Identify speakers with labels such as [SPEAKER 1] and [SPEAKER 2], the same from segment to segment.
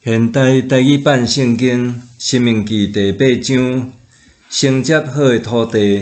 [SPEAKER 1] 現代台語版聖經《申命記》第八章，承接好的土地。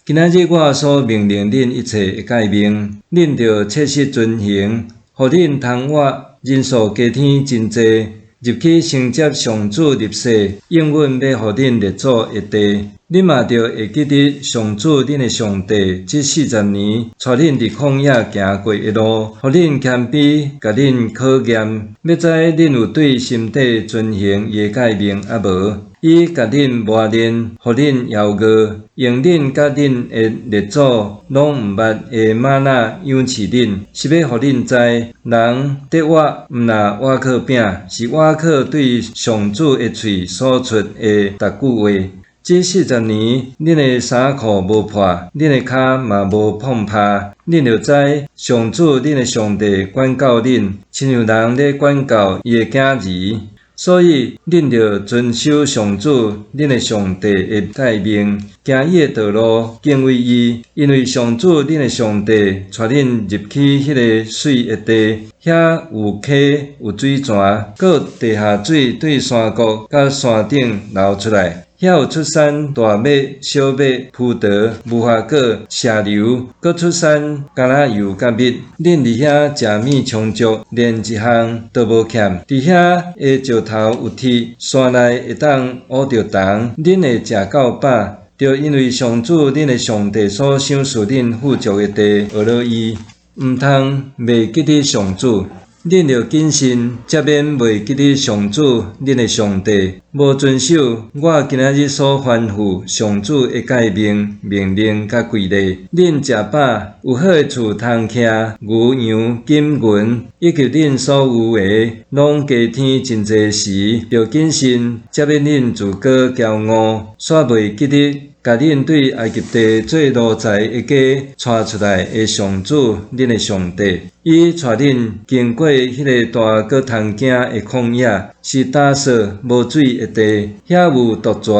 [SPEAKER 1] 今仔日我所命令恁一切的誡命，恁著切實遵行，予恁通活，人數加添真濟，入去承接上主立誓應允欲予恁列祖的地。恁嘛著會記得上主恁的上帝，這四十年帶恁佇曠野行過的路，予恁謙卑，共恁考驗，欲知恁有對心底遵行伊的誡命抑無。伊共恁磨練，予恁枵餓，用恁佮恁的列祖攏毋捌的瑪納養飼恁，是欲予恁知，人得活毋若倚靠餅，是倚靠對上主的喙所出的逐句話。這四十年，恁的衫褲無破，恁的跤嘛無膨拍，恁就知上主恁的上帝管教恁，親像人咧管教伊的囝兒。所以，恁著遵守上主恁的上帝的誡命，行伊的道路，敬畏伊，因為上主恁的上帝帶恁入去彼个媠的地，遐有溪有水泉，閣有地下水對山谷佮山頂流出來。遐有出產大麥、小麥、葡萄、無花果、石榴，閣出產橄欖油佮蜜。恁佇遐食物充足，連一項都無欠。佇遐的石頭有鐵，山內會當挖著銅，恁會食到飽。著因為上主恁的上帝所賞賜恁富足的地，學了伊，毋通袂記得上主。恁著謹慎，才免袂記得上主恁的上帝，無遵守我今仔日所吩咐上主的誡命、命令佮規例。恁食飽，有好的厝通徛，牛羊金銀，以及恁所有的，攏加添真濟時，著謹慎，才免恁自高驕傲，煞袂記得共恁對埃及地做奴才的家帶出來的上主恁的上帝。伊帶恁經過彼个大閣通驚的曠野，是乾燥無水的地，遐有毒蛇、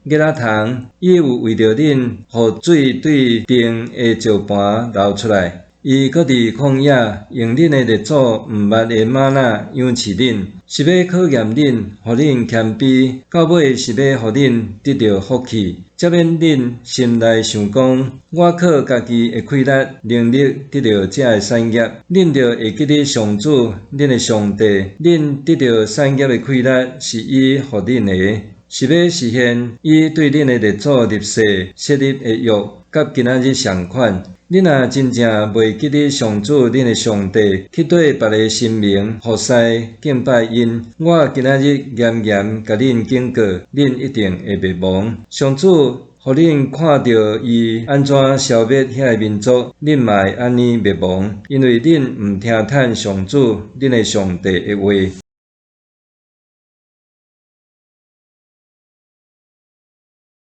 [SPEAKER 1] 蠍仔蟲。伊有為著恁，予水對硬的石盤流出來。伊閣佇曠野用恁的列祖毋捌的瑪納養飼恁，是欲考驗恁，予恁謙卑，到尾是欲予恁得著福氣。才免恁心內想講，我靠家己的氣力能力得著這个產業。恁著會記得上主恁的上帝，恁得著產業的氣力是伊予恁的，是欲實現伊對恁的列祖立誓設立的約，佮今仔日仝款。恁若真正袂記得上主恁的上帝，去對別个神明服侍敬拜𪜶，我今仔日嚴嚴共恁警告，恁一定會滅亡。上主予恁看著伊按怎消滅遐个民族，恁嘛會按呢滅亡，因為恁毋聽趁上主恁的上帝的話。